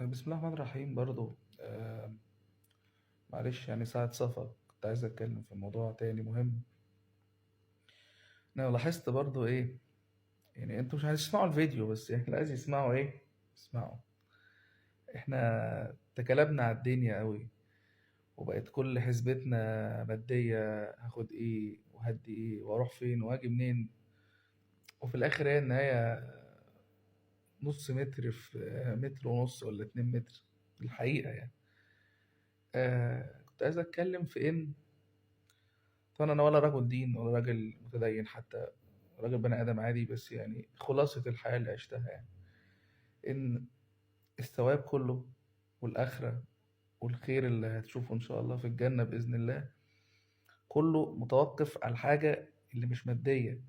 بسم الله الرحمن الرحيم. برضو معلش يعني ساعة صفا كنت عايز أتكلم في موضوع تاني مهم. أنا لاحظت برضو إيه، يعني أنتوا مش هتسمعوا الفيديو بس يعني اللي عايز يسمعوا إيه اسمعوا. إحنا تكلبنا على الدنيا قوي وبقت كل حسبتنا مادية، هاخد إيه وهدي إيه وأروح فين وأجي منين، وفي الآخر هي النهاية نص متر في متر ونص ولا 2 متر الحقيقة يعني. كنت عايز أتكلم في إن طبعا أنا ولا رجل دين ولا راجل متدين، حتى راجل بني آدم عادي، بس يعني خلاصة الحياة اللي عشتها يعني إن الثواب كله والآخرة والخير اللي هتشوفه إن شاء الله في الجنة بإذن الله كله متوقف على الحاجة اللي مش مادية.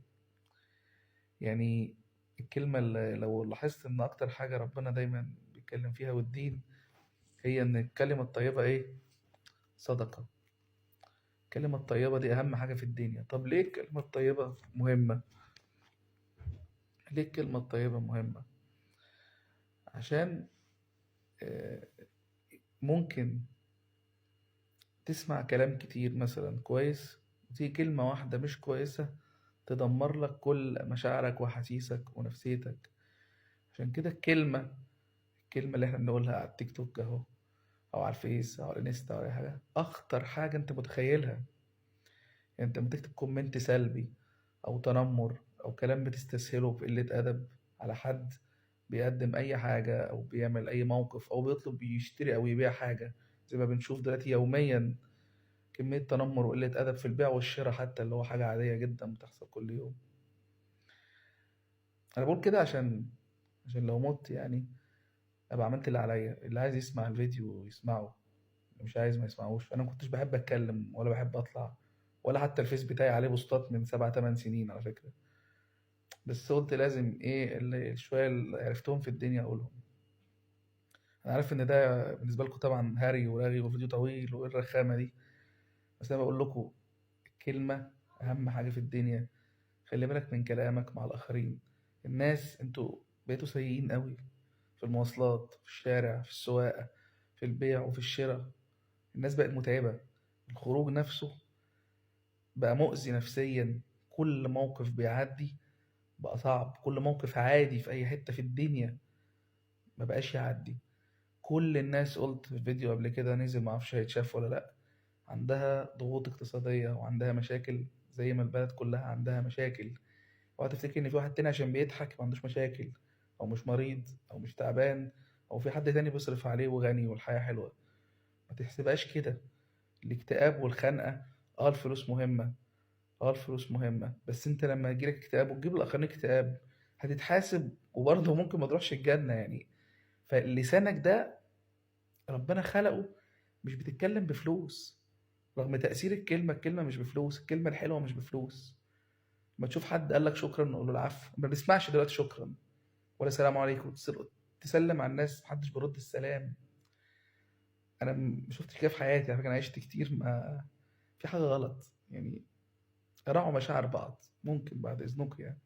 يعني الكلمة اللي لو لاحظت إن أكتر حاجة ربنا دايما بيتكلم فيها والدين هي إن الكلمة الطيبة إيه؟ صدقة. الكلمة الطيبة دي أهم حاجة في الدنيا. طب ليه الكلمة الطيبة مهمة؟ ليه الكلمة الطيبة مهمة؟ عشان ممكن تسمع كلام كتير مثلا كويس، وتيجي كلمة واحدة مش كويسة تدمر لك كل مشاعرك وحاسيسك ونفسيتك. عشان كده الكلمة اللي احنا بنقولها على التيك توك اهو، او على الفيس او على الانستا او اي حاجة، اخطر حاجة انت متخيلها. يعني انت لما تكتب comment سلبي او تنمر او كلام بتستسهله بقلة ادب على حد بيقدم اي حاجة او بيعمل اي موقف او بيطلب يشتري او يبيع حاجة، زي ما بنشوف دلوقتي يوميا كمية تنمر وقلة أدب في البيع والشراء حتى، اللي هو حاجة عادية جدا بتحصل كل يوم. أنا بقول كده عشان لو مت يعني أبقى عملت اللي عليا. اللي عايز يسمع الفيديو يسمعه، اللي مش عايز ما يسمعوش. أنا ما كنتش بحب أتكلم ولا بحب أطلع، ولا حتى الفيس بتاعي عليه بوستات من 7-8 سنين على فكرة، بس قلت لازم إيه اللي شوية اللي عرفتهم في الدنيا أقولهم. أنا عارف إن ده بالنسبة لكم طبعا هري ورغي وفيديو طويل وإيه الرخامة دي، بس أنا بقول لكم الكلمة أهم حاجة في الدنيا. خلي بالك من كلامك مع الآخرين. الناس انتوا بقيتوا سيئين قوي في المواصلات، في الشارع، في السواقة، في البيع وفي الشراء. الناس بقت متعبة، الخروج نفسه بقى مؤذي نفسيا. كل موقف بيعدي بقى صعب، كل موقف عادي في أي حتة في الدنيا ما بقاش يعدي. كل الناس، قلت في فيديو قبل كده نزل معرفش هيتشاف ولا لأ، عندها ضغوط اقتصادية وعندها مشاكل زي ما البلد كلها عندها مشاكل. اوعى تفتكر ان في واحد تاني عشان بيضحك ما عندوش مشاكل، او مش مريض، او مش تعبان، او في حد تاني بيصرف عليه وغني والحياة حلوة. ما تحسبهاش كده. الاكتئاب والخنقة، الفلوس مهمة، الفلوس مهمة، بس انت لما يجيلك اكتئاب وتجيب الاخرين اكتئاب هتتحاسب، وبرضه ممكن ما تروحش الجنة يعني. فلسانك ده ربنا خلقه مش بتتكلم بفلوس، رغم تأثير الكلمة. الكلمة مش بفلوس، الكلمة الحلوة مش بفلوس. ما تشوف حد قال لك شكرا نقول له العفو. ما بنسمعش دلوقتي شكرا ولا سلام عليكم. تسلم على الناس محدش بيرد السلام. انا ما شفتش كده في حياتي على فكرة، انا عشت كتير ما في حاجة غلط يعني. راعوا مشاعر بعض ممكن بعد اذنكم يعني.